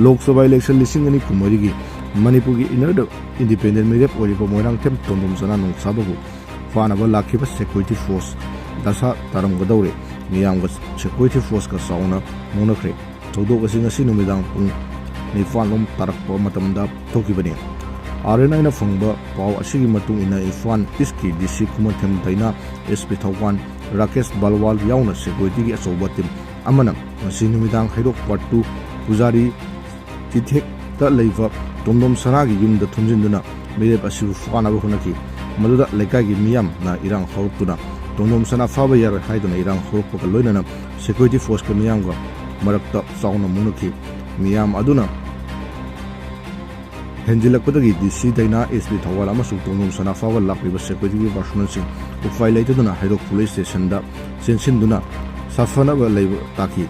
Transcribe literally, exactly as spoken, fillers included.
Lok Sabha election ꯂꯤꯁꯤꯡ ꯑꯅꯤ ꯀꯨꯟꯃꯔꯤꯒꯤ ꯃꯅꯤꯄꯨꯔꯒꯤ inner independent ꯃꯤꯔꯦꯞ ꯑꯣꯏꯔꯤꯕ ꯃꯣꯏꯔꯥꯡꯊꯦꯝ ꯇꯣꯟꯗꯣꯝꯁꯅꯥ ꯅꯣꯡꯁꯥꯕꯕꯨ ꯐꯥꯅꯕ ꯂꯥꯛꯈꯤꯕ security force ꯗꯁꯥ ꯇꯥꯔꯝꯒꯗꯧꯔꯦ꯫ ꯃꯤꯌꯥꯝꯒ security forceꯀ ꯆꯥꯎꯅ ꯃꯨꯛꯅꯈ꯭ꯔꯦ꯫ ꯊꯧꯗꯣꯛ ꯑꯁꯤ ꯉꯁꯤ ꯅꯨꯃꯤꯗꯥꯡ ꯄꯨꯡ ꯅꯤꯄꯥꯟ ꯂꯣꯝ ꯇꯥꯔꯛꯄ ꯃꯇꯝꯗ ꯊꯣꯛꯈꯤꯕꯅꯤ꯫ RNIꯅ ꯐꯪꯕ ꯄꯥꯎ ꯑꯁꯤꯒꯤ ꯃꯇꯨꯡ ꯏꯟꯅ ꯏꯝꯐꯥꯜ Eastꯀꯤ DC ꯈꯨꯃꯟꯊꯦꯝ ꯗꯥꯏꯅꯥ, SP ꯊꯧꯕꯥꯜ ꯔꯥꯀꯦꯁ ꯕꯥꯜꯋꯥꯜ ꯌꯥꯎꯅ securityꯒꯤ ꯑꯆꯧꯕ team ꯑꯃꯅ ꯉꯁꯤ ꯅꯨꯃꯤꯗꯥꯡ ꯍꯩꯔꯣꯛ part two ꯄꯨꯖꯥꯔꯤ ꯆꯤꯊꯦꯛꯇ ꯂꯩꯕ ꯇꯣꯟꯗꯣꯝꯁꯅꯥꯒꯤ ꯌꯨꯝꯗ ꯊꯣꯝꯖꯤꯟꯗꯨꯅ ꯃꯤꯔꯦꯞ ꯑꯁꯤꯕꯨ ꯐꯥꯅꯕ ꯍꯣꯠꯅꯈꯤ꯫ ꯃꯗꯨꯗ ꯂꯩꯀꯥꯏꯒꯤ ꯃꯤꯌꯥꯝꯅ ꯏꯔꯥꯡ ꯍꯧꯔꯛꯇꯨꯅ ꯇꯣꯟꯗꯣꯝꯁꯅꯥ ꯐꯥꯕ ꯌꯥꯔꯣꯏ ꯍꯥꯏꯗꯨꯅ ꯏꯔꯥꯡ ꯍꯧꯔꯛꯄꯒ ꯂꯣꯏꯅꯅ security forceꯀ ꯃꯤꯌꯥꯝꯒ ꯃꯔꯛꯇ ꯆꯥꯎꯅ ꯃꯨꯛꯅꯈꯤ꯫ ꯃꯤꯌꯥꯝ ꯑꯗꯨꯅ ꯍꯦꯟꯖꯤꯜꯂꯛꯄꯗꯒꯤ DC ꯗꯥꯏꯅꯥ, SP ꯊꯧꯕꯥꯜ ꯑꯃꯁꯨꯡ ꯇꯣꯟꯗꯣꯝꯁꯅꯥ ꯐꯥꯕ ꯂꯥꯛꯂꯤꯕ securityꯒꯤ personnelꯁꯤꯡ ꯎꯄꯥꯏ ꯂꯩꯇꯗꯨꯅ ꯍꯩꯔꯣꯛ police stationꯗ ꯆꯦꯟꯁꯤꯟꯗꯨꯅ ꯁꯥꯐꯅꯕ ꯂꯩꯕ ꯇꯥꯈꯤ꯫